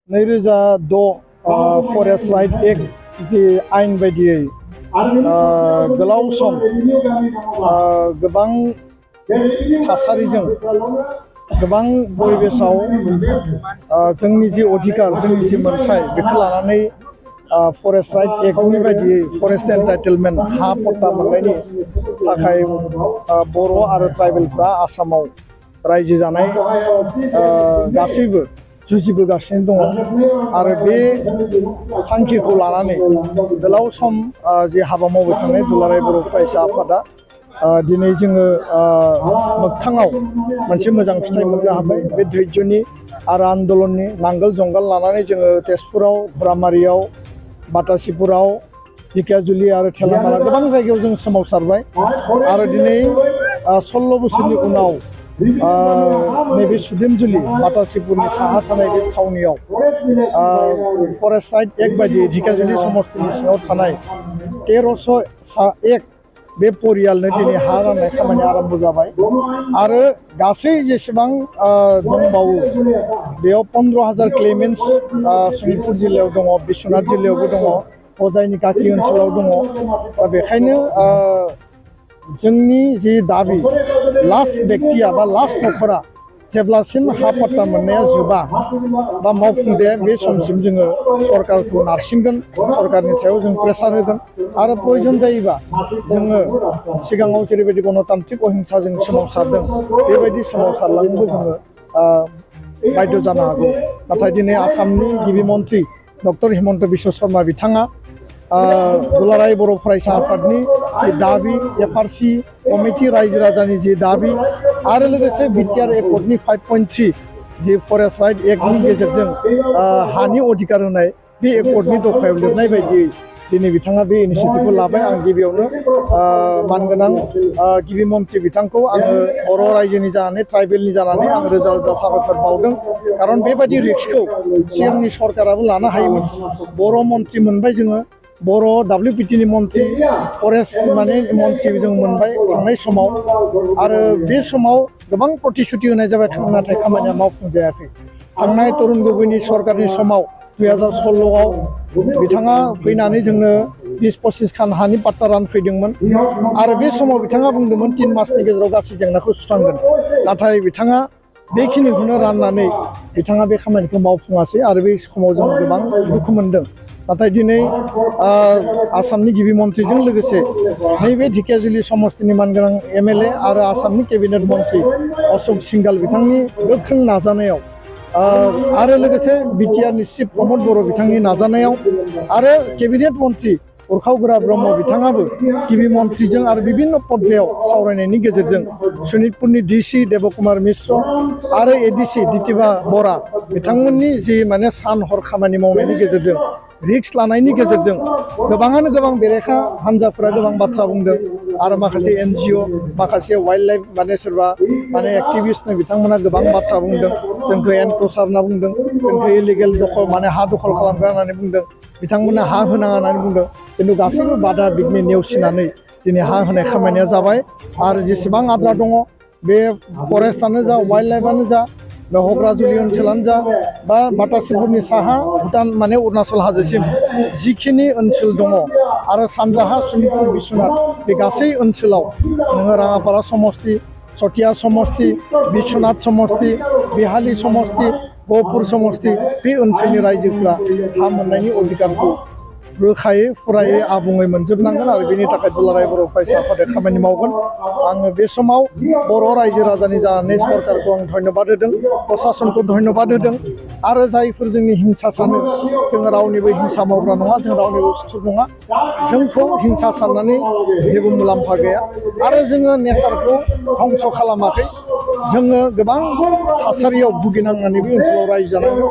2006 forest right act जि आयेन बायदियै गोलाव सम गोबां थासारिजों गोबां परिबेसाव जोंनि जि अधिकार जोंनि जि मोनथाय बेखौ लानानै फरेस्ट राइट एक्टनि बायदियै फरेस्ट एन्टाइटेलमेन्ट हा पट्टा मोननायनि थाखाय बर' आरो ट्राइबेलफ्रा आसामाव रायजो जानाय गासैबो जुजिबोगासिनो दङ आरो बे थांखिखौ लानानै गोलाव सम जि हाबा मावबाय थानाय दुलाराय बर' फरायसा आफादा दिनै जोङो मोगथाङाव मोनसे मोजां फिथाइ मोननो हाबाय बे धैर्यनि आरो आन्दलननि नांगोल जुंगाल लानानै जोङो तेजपुराव घरामारियाव बाटासिपुराव ढेकियाजुलि आरो थेलामाला गोबां जायगायाव जों सोमावसारबाय आरो दिनै 16 बोसोरनि उनाव नैबे सुदेमजुलि बाटासिपुरनि साहा थानाय बे थावनियाव फरेस्ट राइट एक्ट बायदियै ढेकियाजुलि समस्तिनि सिङाव थानाय 1301 बे परियालनो दिनै हा राननाय खामानि आरम्भ जाबाय आरो गासै जेसेबां दंबावो बेयाव 15,000 क्लेमेन्ट्स सनितपुर जिल्लायाव दङ, बिश्वनाथ जिल्लायावबो दङ, हजाइनि काकि ओनसोलाव दङ। दा बेखायनो जोंनि जि दाबि लास्ट बेक्तिया बा लास्ट नख'रा जेब्लासिम हा पट्टा मोननाया जोबा बा मावफुंजाया बे समसिम जोङो सरकारखौ नारसिनगोन, सरकारनि सायाव जों प्रेसार होगोन आरो प्रयजन जायोबा जोङो सिगाङाव जेरैबायदि गणतान्त्रिक अहिंसाजों सोमावसारदों बेबायदि सोमावसारलांनोबो जोङो बाध्य जानो हागौ। नाथाय दिनै आसामनि गिबि मन्त्रि डक्टर हिमन्त बिश्व शर्मा बिथाङा दुलाराय बर' फरायसा आफादनि जि दाबि एफआरसि कमिटि रायजो राजानि जि दाबि आरो लोगोसे बिटिआर एकर्डनि 5.3 जि फरेस्ट राइट एक्टनि गेजेरजों हानि अधिकार होनाय बे एकर्डनि दफायाव लिरनाय बायदियै दिनै बिथाङा बे इनिसियेटिभखौ लाबाय। आं गिबियावनो मानगोनां गिबि मन्त्रि बिथांखौ आङो बर' रायजोनि जानानै ट्राइबेलनि जानानै आं रोजा रोजा साबायखर बावदों। खारन बेबायदि रिस्कखौ सिगांनि सरकाराबो लानो हायोमोन। बर' मन्त्रि मोनबाय जोङो, बर' WPTनि मन्त्रि फरेस्ट मन्त्रि जों मोनबाय थांनाय समाव आरो बे समाव गोबां प्रतिश्रुति होनाय जाबाय नाथाय खामानिया मावफुंजायाखै। थांनाय तरुण गगैनि सरकारनि समाव 2016आव बिथाङा फैनानै जोंनो 20-25 खान हानि पाट्टा रानफैदोंमोन आरो बे समाव बिथाङा बुंदोंमोन 3 मासनि गेजेराव गासै जेंनाखौ सुस्रांगोन। नाथाय बिथाङा बेखिनिखौनो राननानै बिथाङा बे खामानिखौ मावफुङासै आरो बे समाव जों गोबां दुखु मोनदों। नाथाय दिनै आसामनि गिबि मन्त्रिजों लोगोसे नैबे ढेकियाजुलि समस्तिनि मानगोनां MLA आरो आसामनि केबिनेट मन्त्रि अशोक सिंघाल बिथांनि गोख्रों नाजानायाव आरो लोगोसे बिटिआरनि चिफ प्रमद बर' बिथांनि नाजानायाव आरो केबिनेट मन्त्रि उरखाव ब्रह्म बिथाङाबो गिबि मन्त्रिजों आरो बिभिन्न पर्यायाव सावरायनायनि गेजेरजों सनितपुरनि DC देबकुमार मिश्र आरो ADC दितिबा बरा बिथांमोननि जि सान हर खामानि मावनायनि गेजेरजों रिक्स लानायनि गेजेरजों गोबाङानो गोबां बेरेखा हान्जाफोरा गोबां बाथ्रा बुंदों आरो माखासे NGO माखासे वाइल्ड लाइफ सोरबा एक्टिभिस्ट बिथांमोना गोबां बाथ्रा बुंदों। जोंखौ एनक्रोचार होनना बुंदों, जोंखौ इलिगेल दखल हा दखल खालामग्रा होननानै बुंदों, बिथांमोना हा होनाङा होननानै बुंदों। खिन्थु गासैबो बादा बिघ्नि नेवसिनानै दिनै हा होनाय खामानिया जाबाय आरो जेसेबां आद्रा दङ बे फरेस्टआनो जा वाइल्ड लाइफआनो जा बे हग्राजुलि ओनसोलानो जा बा बाटासिपुरनि साहा भुटान अरुणाचल हाजोसिम जिखिनि ओनसोल दङ आरो सानजाहा सनितपुर बिश्वनाथ बे गासै ओनसोलाव नोङो राङापारा समस्ति, चटिया समस्ति, बिश्वनाथ समस्ति, बिहाली समस्ति, गहपुर समस्ति बे ओनसोलनि रायजोफ्रा हा मोननायनि अधिकारखौ रोखायै फुरायै आबुङै मोनजोबनांगोन आरो बेनि थाखाय दुलाराय बर' फरायसा आफादा खामानि मावगोन। आङो बे समाव बर' रायजो राजानि जानानै सरकारखौ आं धन्यबाद होदों, प्रसासनखौ धन्यबाद होदों आरो जायफोर जोंनि हिंसा सानो जोङो रावनिबो हिंसा मावग्रा नङा, जों रावनिबो सुथुर नङा, जोंखौ हिंसा साननानै जेबो मुलाम्फा गैया आरो जोङो नेचारखौ धंस खालामाखै। जोङो गोबां थासारियाव भुगिनांनानै बे ओनसोलाव रायजो जानांगौ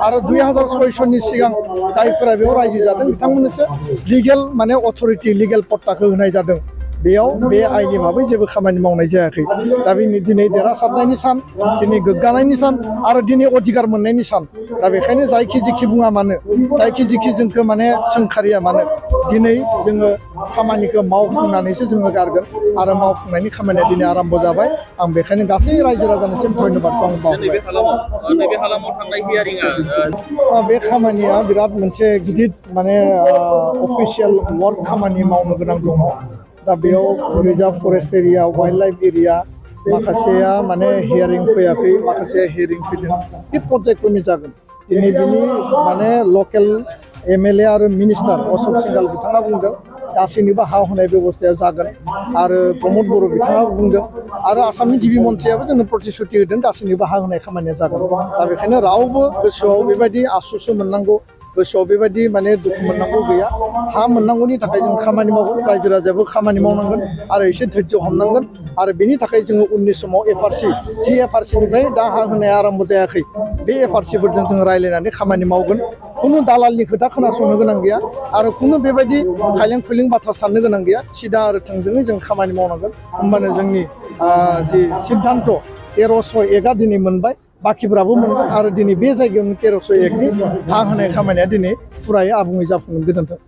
आरो 2006 सिगां जायफोरा बेयाव रायजो जादों बिथांमोननोसो लिगेल अथरिटि लिगेल पट्टाखौ होनाय जादों। बेयाव बे आइननि भाबै जेबो खामानि मावनाय जायाखै दा दिनै देरहासारनायनि सान दिनै गोग्गानायनि सान आरो दिनै अधिकार मोननायनि सान दा बेखायनो जायखि जिखि बुङा मानो जायखि जिखि जोंखौ माने सोंखारिया मानो दिनै जोङो खामानिखौ मावफुंनानैसो जोङो गारगोन आरो मावफुंनायनि खामानिया दिनै आराम्भ जाबाय आं बेखायनो गासै रायजो राजानिसिम धन्यबादखौ आं बावबाय नैबे हालामाव थांनाय हियारिंआ बे खामानिया बिराद मोनसे गिदिर माने अफिसियेल वार्क खामानि मावनो गोनां दङ दा बेयाव reserve forest area wild life area माखासेया माने हियारिं फैयाखै माखासेया हियारिं फैदों बे पर्यायक्रमि जागोन दिनै बिनि माने लकेल एमएलए आरो मिनिस्टार अशोक सिंघाल बिथाङा बुंदों गासैनिबो हा होनाय बेबस्थाया जागोन आरो प्रमद बर' बिथाङा बुंदों आरो आसामनि गिबि मन्थ्रियाबो जोंनो प्रतिश्रुति होदों गासैनिबो हा होनाय खामानिया जागोन दा बेखायनो रावबो गोसोआव बेबायदि आसुसु मोननांगौ गोसोआव बेबायदि माने दुखु मोननांगौ गैया हा मोननांगौनि थाखाय जों खामानि मावगोन रायजो राजायाबो खामानि मावनांगोन आरो एसे धैर्य हमनांगोन आरो बेनि थाखाय जोङो उननि समाव एफआरसि जि एफआरसिनिफ्राय दा हा होनाया आराम्भ जायाखै बे एफआरसिफोरजों जों रायज्लायनानै खामानि मावगोन खुनु दालालनि खोथा खोनासंनो गोनां गैया आरो खुनु बेबायदि खायलें खुइलें बाथ्रा साननो गोनां गैया सिदा आरो थोंजोङै जों खामानि मावनांगोन होमबानो जोंनि जि सिद्धान्त 1301 दिनै मोनबाय बाखिफोराबो मोनगोन आरो दिनै बे जायगायावनो 1301नि हा होनाय खामानिया दिनै फुरायै आबुङै जाफुंगोन गोजोन्थों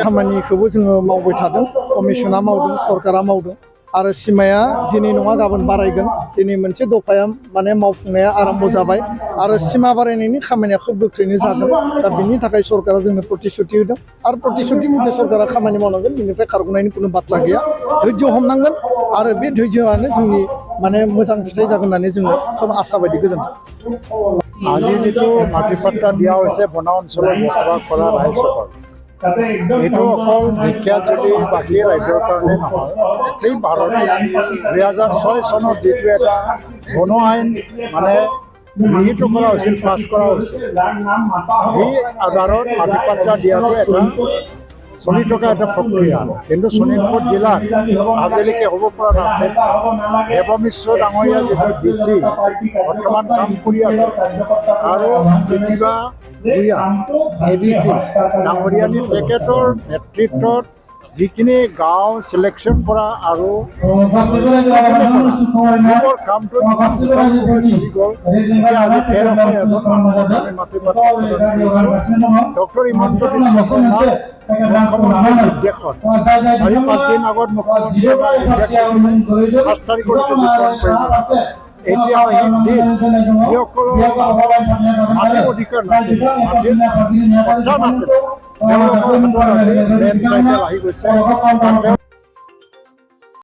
खामानिखौबो जोङो मावबाय थादों कमिसना मावदों सरकारा मावदों आरो सिमाया दिनै नङा गाबोन बारायगोन दिनै मोनसे दफाया माने मावफुंनाया आराम्भ जाबाय आरो सिमा बारायनायनि खामानिया खोब गोख्रैनो जागोन दा बिनि थाखाय सरकारा जोंनो प्रतिश्रुति होदों आरो प्रतिश्रुति मथे सरकारा खामानि मावनांगोन बेनिफ्राय खारग'नायनि खुनु बाथ्रा गैया धैर्य हमनांगन आरो बे धैर्यआनो जोंनि माने मोजां फिथाइ जागोन होननानै जोङो खोब आशाबादि गोजोन्थों আজি যিটো মাটিপট্টা দিয়া হৈছে বনা অঞ্চলত বসবাস কৰা ৰাইজসকল এইটো অকল ঢেকীয়াজুলি বাকী ৰাজ্যৰ কাৰণে নহয় এই ভাৰত 2006 চনত যিটো এটা বন আইন মানে গৃহীত কৰা হৈছিল পাছ কৰা হৈছিল সেই আধাৰত মাটিপট্টা দিয়াটো এটা চলি থকা এটা প্ৰক্ৰিয়া কিন্তু শোণিতপুৰ জিলাত আজিলৈকে হ'ব পৰা নাছিল দেৱ মিশ্ৰ ডাঙৰীয়া যিটো ডিচি বৰ্তমান কাম কৰি আছে আৰু প্ৰতিভা ভূঞা এডিচি ডাঙৰীয়ানী তেখেতৰ নেতৃত্বত যিখিনি গাঁও চিলেকশ্যন কৰা আৰু কামটো চলি গ'ল এতিয়া আজি 1300 এজন মানুহক আমি মাটিপট্টা ডক্টৰ হিমন্ত বিশ্ব শৰ্মা মুখ্যমন্ত্ৰী নিৰ্দেশত 4-5 দিন আগত মুখ্যমন্ত্ৰীয়ে 5 তাৰিখলৈকে বিতৰণ কৰিব এতিয়া দিন যিসকলৰ মাটিৰ অধিকাৰ নাছিল মাটিৰ পট্টা নাছিল তেওঁলোকৰ হাতত আজি লেণ্ড টাইটেল আহি গৈছে